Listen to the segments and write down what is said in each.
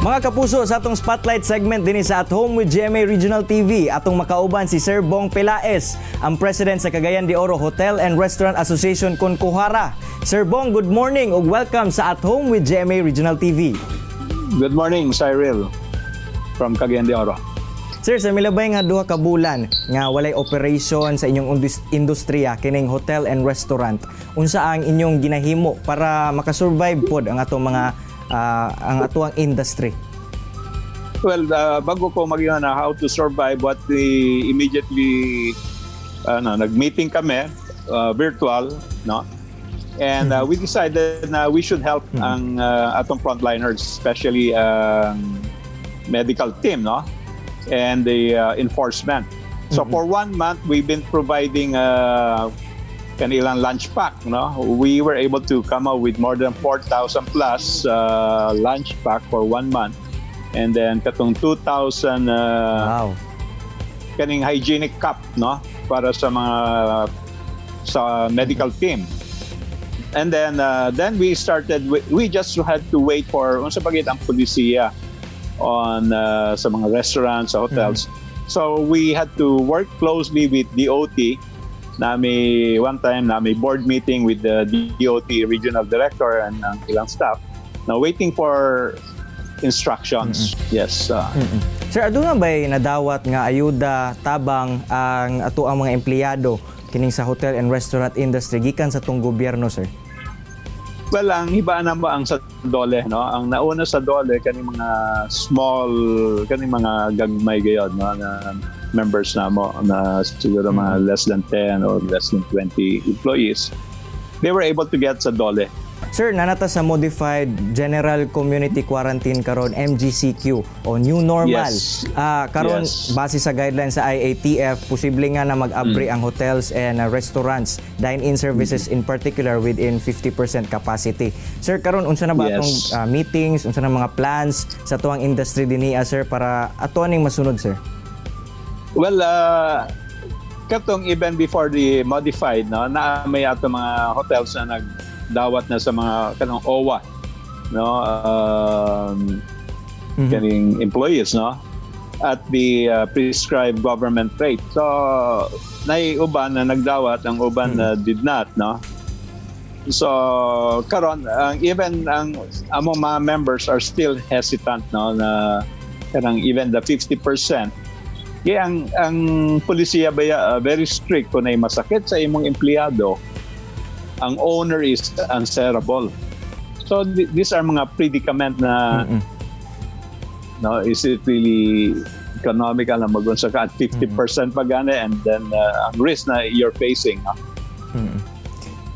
Mga kapuso, sa atong spotlight segment dinhi sa At Home with GMA Regional TV, atong makauban si Sir Bong Pelaez, ang president sa Cagayan de Oro Hotel and Restaurant Association, CONCOHARA. Sir Bong, good morning ug welcome sa At Home with GMA Regional TV. Good morning, Cyril from Cagayan de Oro. Sir, sa milabay nga 2 ka bulan nga walay operation sa inyong industriya kining hotel and restaurant, unsa ang inyong ginahimo para makasurvive pod ang atong mga ang atoang industry? Well, bago ko mag na how to survive, what the immediately ano, nag-meeting kami virtual, no? And we decided na we should help ang atong frontliners, especially ang medical team, no? And the enforcement. So for one month, we've been providing kanilang lunch pack, no? We were able to come up with more than 4,000 plus lunch pack for one month. And then katong 2,000 kaning hygienic cup, no, para sa mga sa medical team. And then we started, we just had to wait for unsa pa ang polisiya on sa mga restaurants, sa hotels. So we had to work closely with DOT na may one time na may board meeting with the DOT regional director and ang ilang staff now, waiting for instructions. Yes. Sir, aduna ba'y nadawat nga ayuda, tabang ang atoang mga empleyado kining sa hotel and restaurant industry gikan sa atong gobyerno, sir? Well, ang hibaan na ba ang sa DOLE, no? Ang nauna sa DOLE kani mga small, kani mga gagmay gayod, no, na members na mo na siguro mga less than 10 or less than 20 employees. They were able to get sa DOLE. Sir, naa na ta sa Modified General Community Quarantine karon, MGCQ o new normal. Yes. Karon base sa guidelines sa IATF, posible nga na mag-abri ang hotels and restaurants, dine-in services in particular, within 50% capacity. Sir, karon unsa na ba atong meetings, unsa na mga plans sa atoang industry dinhi, sir, para ato aning masunod, sir? Well, katong even before the modified, no, na may ato mga hotels na nagdawat na sa mga kanang OWWA, no, kaning employees, no, at the prescribed government rate. So, nay uban na nagdawat, ang uban na did not, no. So, karon ang even ang among mga members are still hesitant, no, na kanang even the 50%. Kaya ang polisiya ba very strict. Kung may masakit sa imong empleyado, ang owner is answerable. So these are mga predicament na no, is it really economical na magunsa ka at 50% pa gani and then ang risk na you're facing, no?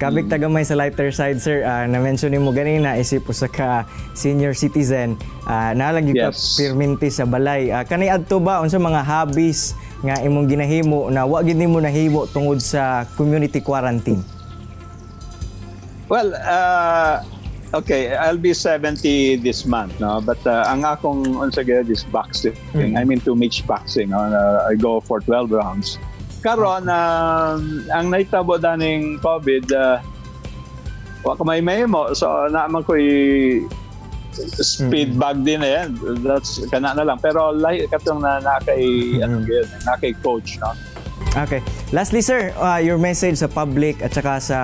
Kabig tagamay sa lighter side, sir. Na-mention nimo ganina isip usa ka senior citizen, naa lang gyud ka pirminti sa balay. Kani adto ba, unsa mga hobbies nga imong ginahimo na wa gyud nimo nahimo tungod sa community quarantine? Well, okay, I'll be 70 this month, no? But ang akong unsa gyud is boxing. I'm into match boxing, no? I go for 12 rounds. Karon ang nahitabo daning COVID, wa ka may mahimo. So naa man ko'y speed bag din eh. That's kana na lang. Pero lahi katong na kay ano gyud, na kay coach, no? Okay. Lastly, sir, your message sa public at saka sa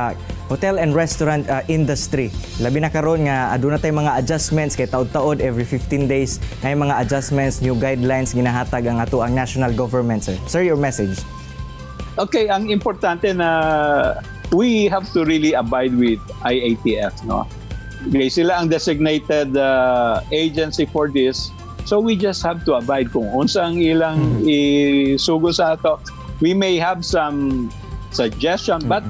hotel and restaurant industry. Labi na karon nga aduna tay mga adjustments kay taod-taod, every 15 days na mga adjustments, new guidelines ginahatag ang ato ang national government, sir. Sir, your message. Okay, ang importante na we have to really abide with IATF, no? Okay, sila ang designated agency for this. So we just have to abide kung unsa ang ilang isugo sa ato. We may have some suggestion, but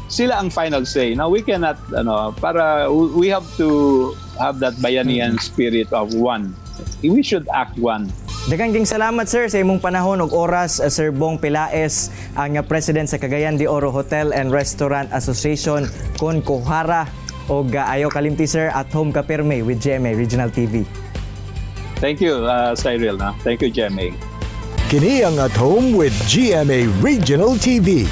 sila ang final say. Now we cannot ano, para we have to have that bayanihan spirit of one. We should act one. Daghang salamat, sir, sa imong panahon ug oras, Sir Bong Pelaez, ang president sa Cagayan de Oro Hotel and Restaurant Association, CONCOHARA. Og ayaw kalimti, sir, at home ka pirmi with GMA Regional TV. Thank you, Cyril. No? Thank you, GMA. Kini ang At Home with GMA Regional TV.